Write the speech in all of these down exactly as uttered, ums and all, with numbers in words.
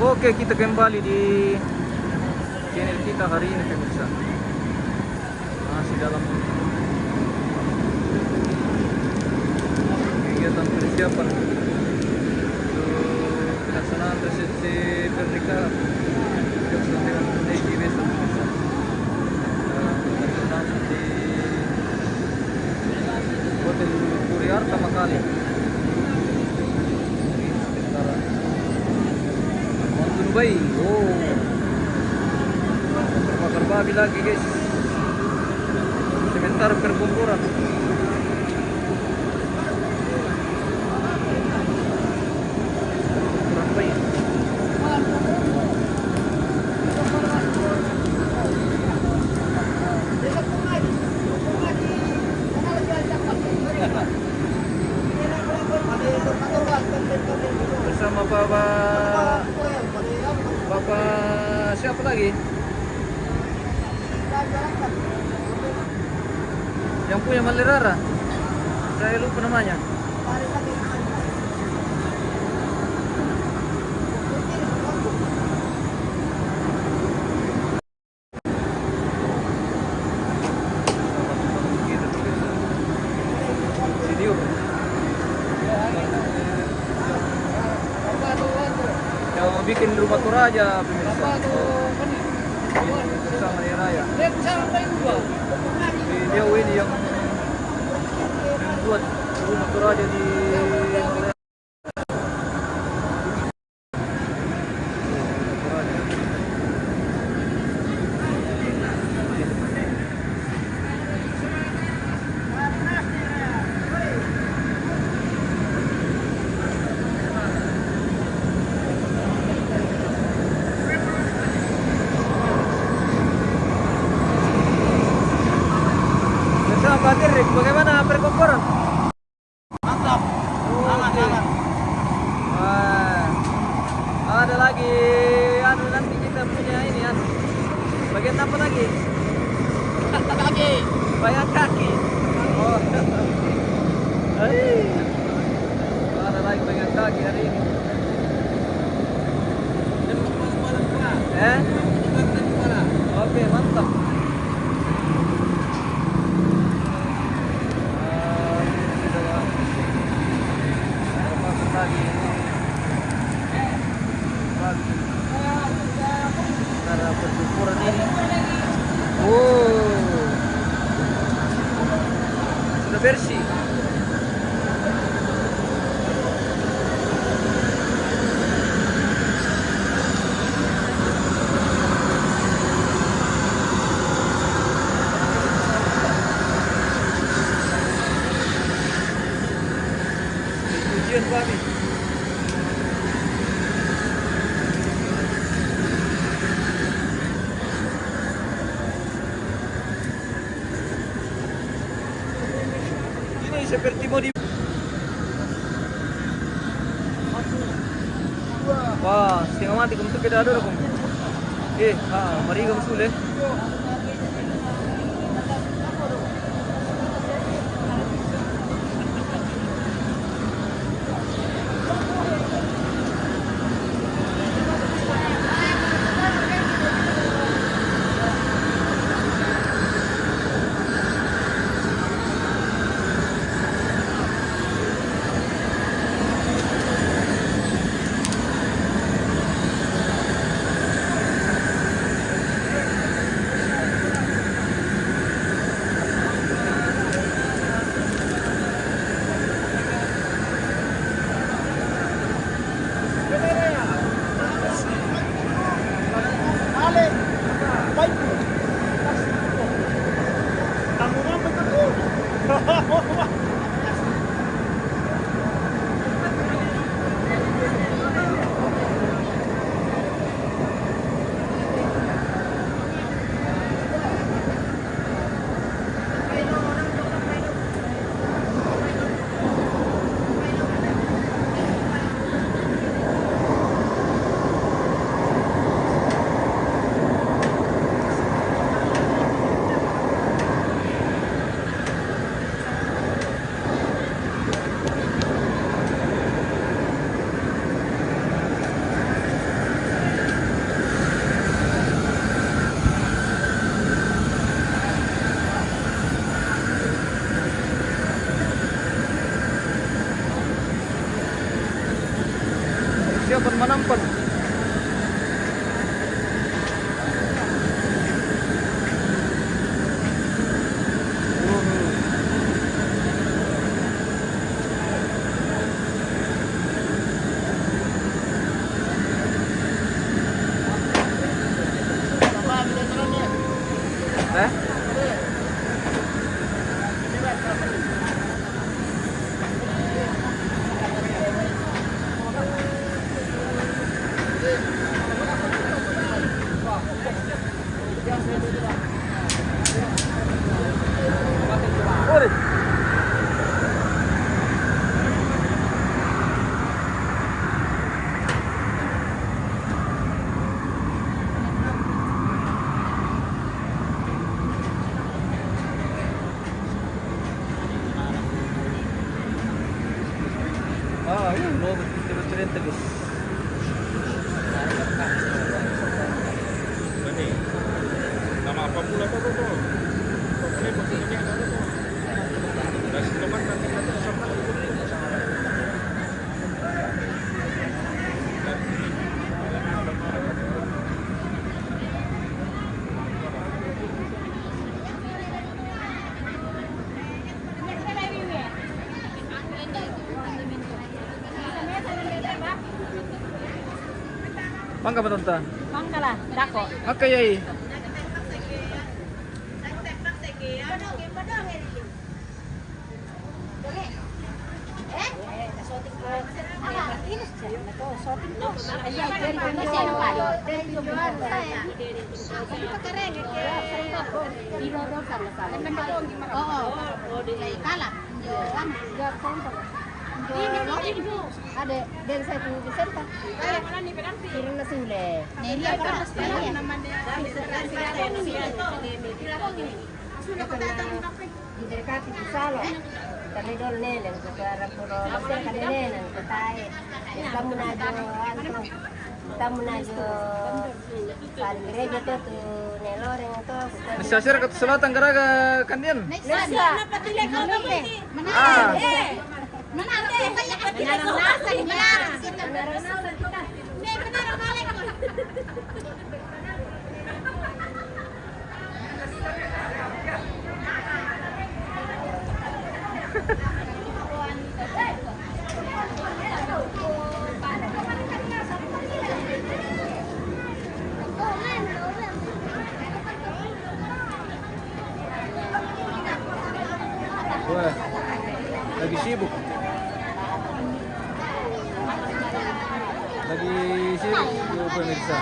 Oke, kita kembali di channel kita hari ini, pemirsa. Masih dalam kegiatan persiapan untuk pelaksanaan resepsi pernikahan. Kita sedang dengan menaiki besa, pemirsa. Eh, kita berangkat di Hotel Puri Arta Makale. Sementara Mountain Bay. Oh. Bakar-bakar babi lagi, guys. Sementara perkumpulan. Kurang baik. Bersama Bapak, Bapak siapa lagi? Yang punya Malerara. Saya lupa namanya. Senior. Yang bikin rumah Toraja, pemirsa. Di Sangani Raya. Di dia ini yang membuat rumah Toraja di Bersama Pak Dirrik, bagaimana perkomporan? Mantap. Aman, oke. Aman. Wah. Ada lagi, anu, nanti kita punya ini, anu. Bagian apa lagi? Kaki. Bagian kaki. Oh. Hei. Ada lagi bagian kaki hari ini. Eh? Oke, mantap. Cara percukuran ini. Oh. Sudah bersih. Ujian kami. Ini seperti mau di. Wah, setengah mati kamu tuh, kita ada, kamu. Eh, ah, mari kamu sulit. Siapa menampan? Eh? Ah, yun, no, restaurante, Gus. Ini, nama apa pula, Pak, Pak? Pak, ini, Pak, ini, Pak, Pak. Dari situ kan nanti kita sama. Mangga ba tonta? Mangga lah, dako. Akka yai. Ada dari saya tu Vicenta. Kirim na sule. Neri apa? Neri. Di dekat itu salo. Kami dol nelen, kita rapuro, kita nelen, kita e. Tamu na jo, anto. Tamu na jo. Sal gereja tu, tu neloren tu. Bisa sir ke selatan garaga kandian. Nesa. Ah. Menara. Menara. Menara. Wah, lagi sibuk. Lagi sibuk, yo, pemirsa.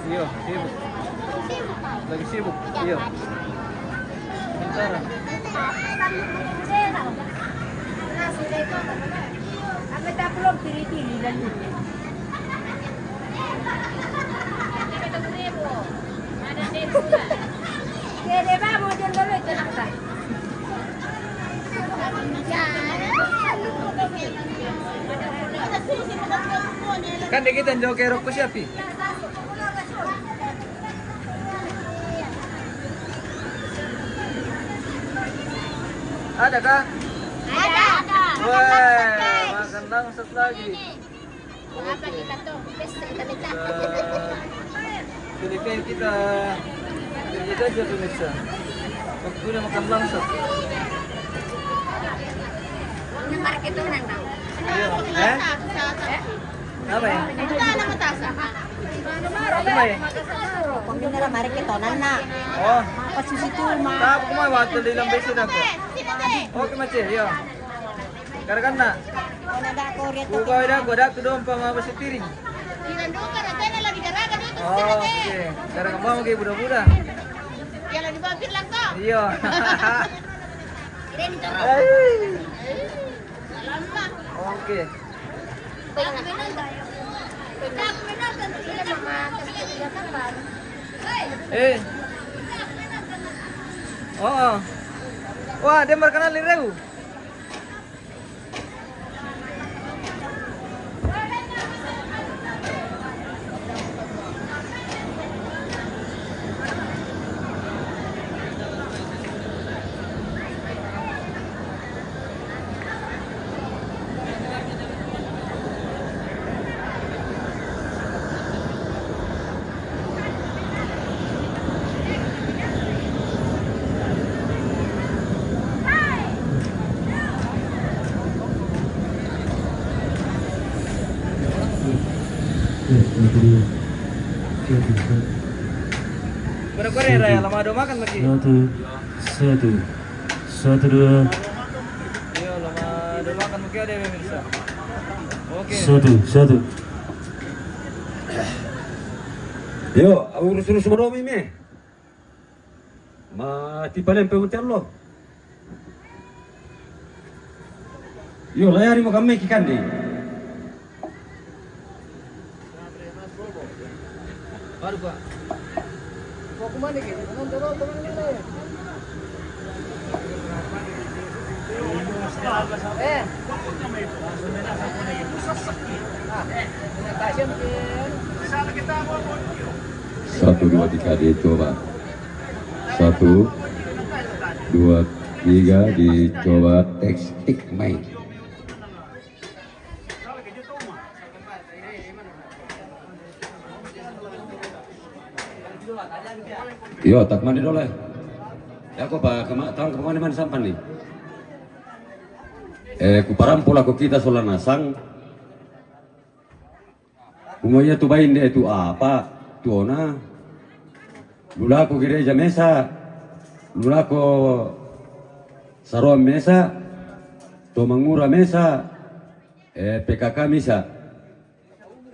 Iyo, sibuk. Lagi sibuk, iyo. Sementara. Kan dikit yang joki rokok siapi? Ada kah? Ada. Wah, makan langsat lagi. Apa kita tuh? Bes, kita minta. Eh, jadi kayak kita, jadi aja pemirsa. Waktu udah makan langsat. Ini market tuh nang. Iya. Eh? Apa ya? Apa ya? Pembina mari kita nana. Oh. Apa susi tu ma? Tahu kuma waktu di lambesi dah. Oke, macam, iya. Karakan na. Buka dah, gua dah kedua umpama besi piring. Oh, oke. Karakan mau ke budak-budak. Iya. Oke. Eh. Oh, oh. Wah, dia berkenalan Reu. Satu, dua. Satu, satu. Satu, dua. Yo, lama do makan mungkin ada, pemirsa. Oke. Satu, satu. Yo, urus-urus Madomi me. Ma ti palen pe hotel lo. Yo, layari mo kami ki kande. Baru, Pak. Satu, dua, tiga, dicoba. Satu, dua, tiga, dicoba. Tes tik main. Yo, tak mandi dole. Ya, ko pa kema tang kemana mana sampan ni. Eh, ku parampu lako kita sola nasang. Kumo ia tu bain de tu apa? Tu ona. Lulaku gereja mesa. Lulaku saroan mesa. To mangura mesa. Eh, P K K misa.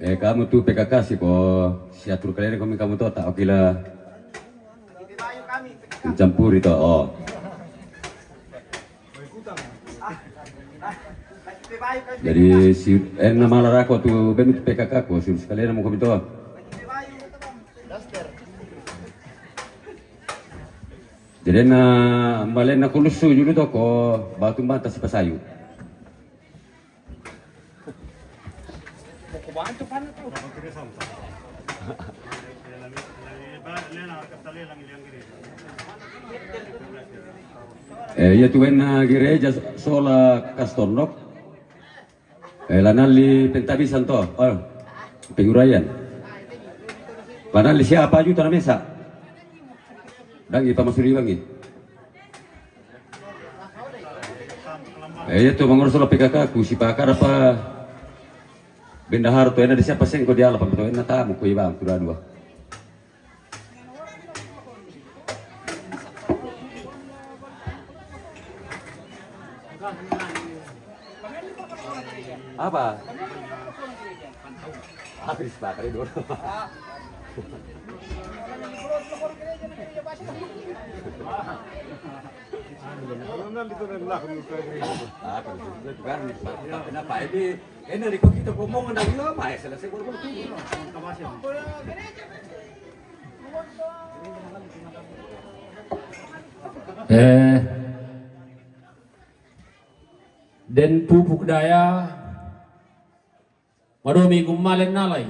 Eh, kamu tu P K K si ko si atur kalian ko mi kamu to tak okila. Mencampuri to. Oh. Jadi si eh nama larako tu benu P K K ko si sekalian mo ko mi to. Jadi na malen na kulusu julu to ko batu mata si pasayu. Eh, ia tu wena gereja sola Kastonok. Eh, lanali pentabisan to. Oh, penguraian. Lanali siapa juta na mesa. Dangi pamasuri bangi. Eh, itu mangurus lo P K K ku si pakar apa bendahara to ena di siapa sengko di ala pampeto ena tamu ko ibang kuda dua. Apa? Habis bakar itu. Apa itu? Itu kan, kenapa ini? Ini di kita ngomong dari lama ya, selesai ngomong tuh. Eh, den pupuk daya, madomi gumalen nalai.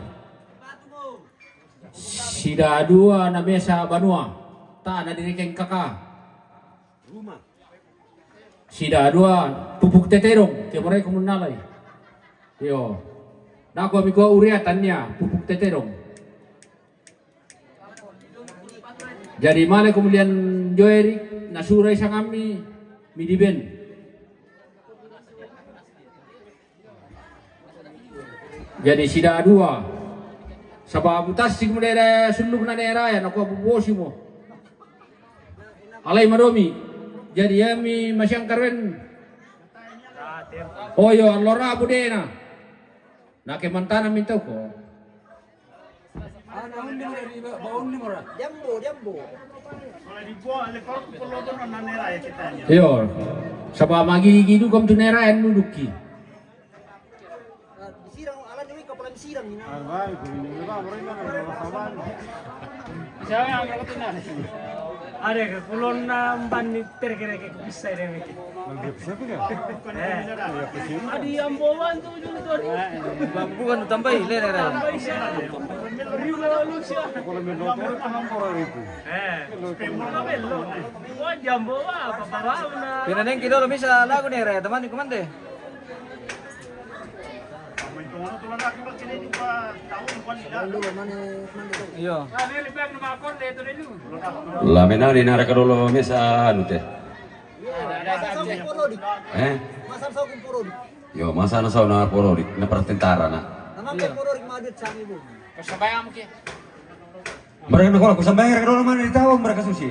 Sida dua na mesa banua, ta na dirikeng kaka. Sida dua pupuk tetedong, ke morai kumun nalai. Yo. Nako mi ko uria tania, pupuk tetedong. Jadi male kemudian joeri na surai sangami mi diben. Jadi sida dua. Sababu tasik mo daerah suluk na daerah ya nako bubosi mo. Alai madomi. Jadi yami masiang karwen. Oyo allora budena. Nake mantana mintoko. Ana undi mora di ba undi mora. Jambo, jambo. Iyo, saba magigi dukam tu nera en nuduki. Disirang ala ni kepala disirang ni. Are ke kulon na mban ni terkere ke bisa de miki. Adi ambowan tu julu tu. Bukan tu tambai lele. Pinaneng kilo lo misa lagu ni re teman kumande. Iyo. La menari nara kadolo mesa anu te. Eh? Yo, masa na sauna porodik, na para tentara na. Nama porodik madit sami bu. Sambayang mungkin. Mereka nak, aku sambayang, mereka dulu mana di tahu mereka susi.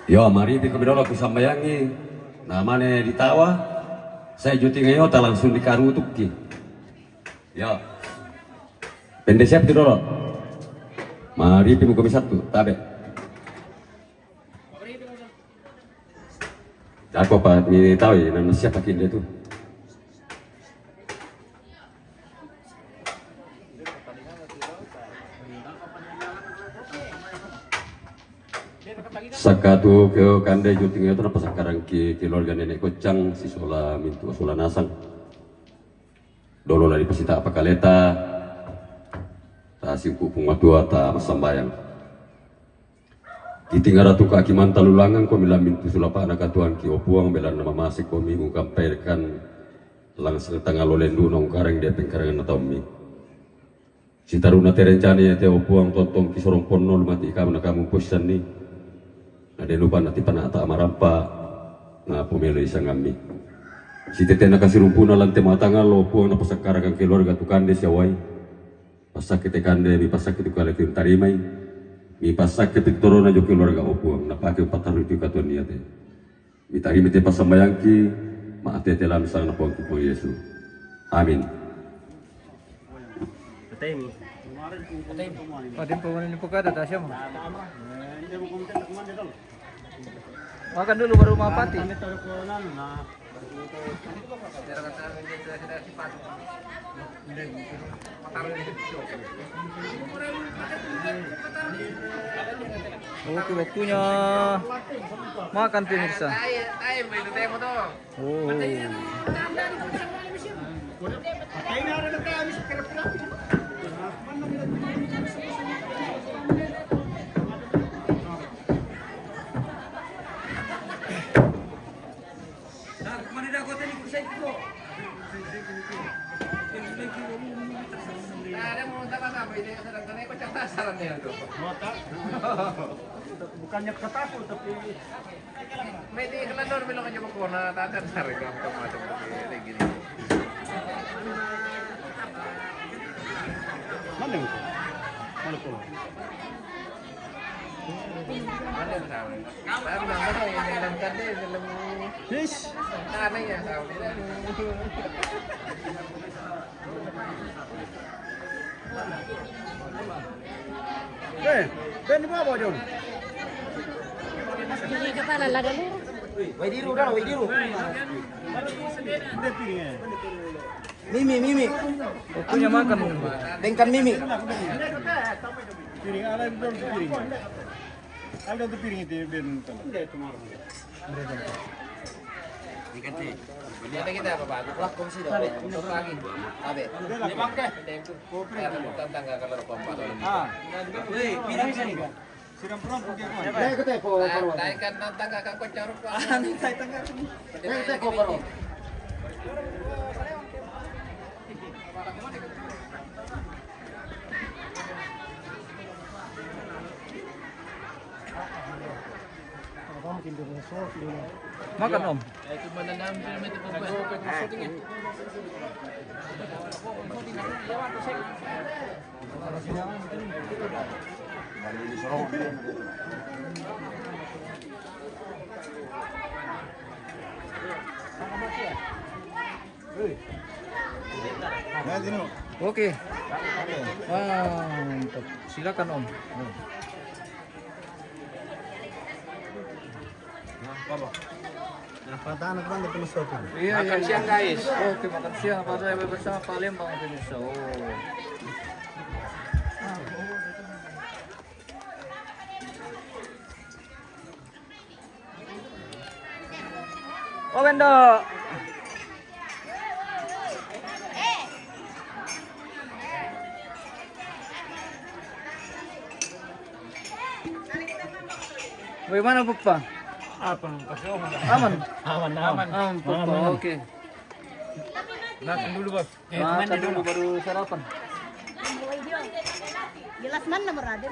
Yo, mari pi kami dolo ku sambayangi. Namane ditawa. Saya juti ngayota langsung dikarutukki. Yo. Pende siap tu dolo. Mari pi muka satu, tabe. Dako pa ni tahu ya, nama siapa kinde tu? Saka tu ke kande juting itu napa sekarang ki keluarga nenek kocang si sola mintu sola nasang. Dolo lari pasita apa kaleta. Ta singku pung matua ta masambayang. Kiting ara tu kaki manta lulangang komi lamin tu sulapana katuang ki opuang belan nama masik komi mungkampaikan langsang tangalo lendu nongkareng dia pengkarangan na taumi. Sitaruna terencani ya te opuang tontong ki sorong ponno lumati ikam na kamu posisani. Na denupa na tipa na ata amarampa na pomelo isangammi. Sitete na kasirumpuna lante matangalo opuang na pasakarakan keluarga tukande siawai. Pasakit kande mi pasakit kale tarimai. Mi pasakit torona jo keluarga opuang na pake pataru itu katuan niate. Mi tarima te pasambayangki ma atete lam sang na pongki pong Yesu. Amin. Padin pemani ni pukada ta siapa? Makan dulu baru mapati. Oke, waktunya makan pemirsa. Oh. Bukannya ketakutan, tapi medi kelandor bilang aja mau kona, tata cari gampang macam begini. Mana yang mana pulang? Yes. Eh, Ben, di bawah, John. Ini kepala lada lurus. Waidiru, dah, Waidiru. Mimi, Mimi. Waktunya makan. Dengkan Mimi. Piring, ala yang belum piring. Ala tu piring itu, Ben. Ikan sih. Ada kita apa, Pak? Pelaku sih dah. Pagi. Tabe. Dia pakai. Tentang gak keluar pompa. Ah. Woi, pindah sini. Siram perompu dia, Pak. Tae ko teko, Pak. Tae kan nantang kakak ko caruk, Pak. Ah, ni tae tangga. Tae ko teko, Pak. Makan, Om. Oke. Mantap. Silakan, Om. Iya, makan siang, guys. Oke, makan siang apa saya bersama Palembang, pemirsa. Oh. Oh, Wendo. Bagaimana, Papa? Apa? Aman? Aman, aman. Aman, Papa. Aman. Oke. Makan dulu, Bos. Eh, makan dulu, baru sarapan. Jelas mana berada.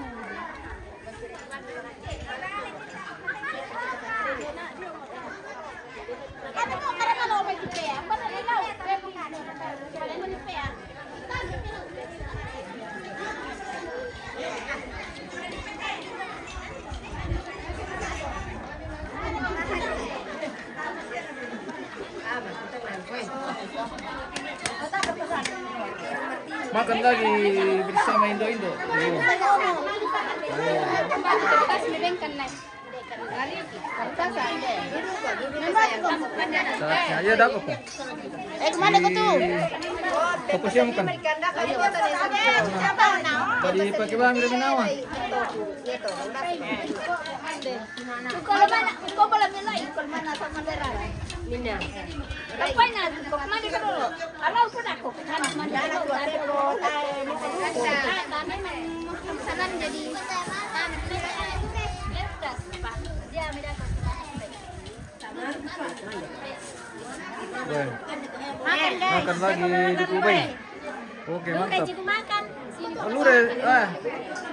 Makan lagi bersama Indo-Indo. Iya. Iya, dapat. Eh, kemana kau tuh? Fokus yang kan. Tadi pakai bang dari Menawa. Kalau mana, kau boleh milih. Kalau mana sama Dera. Mina. Apa ini? Kau kemana dulu? Kalau pun aku. Salam jadi. Weh. Makan lagi di Kubai. Oke, mantap. Lure, ah.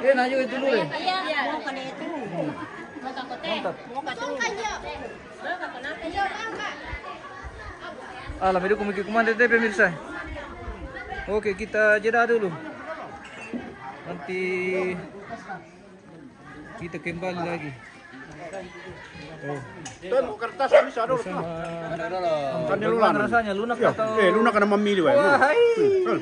Eh, nah juga itu lure. Iya. Mantap. Alah, mendukung Miki Kumande deh, pemirsa. Oke, kita jeda dulu. Nanti kita kembali lagi. Oh. Tuan, kertas bisa dulu. Bersama. Kan dia lunak. Rasanya lunak. Ya, atau eh, lunak karena memilih, weh. Wah, hai. Hmm, kan.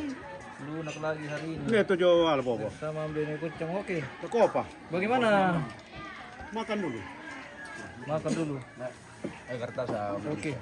Lunak lagi hari ini. Ini tuh jual apa, Bos? Bersama Bene Kucing, oke. Teko apa? Bagaimana? Makan dulu. Makan dulu. Eh, kertas, ah. Oke.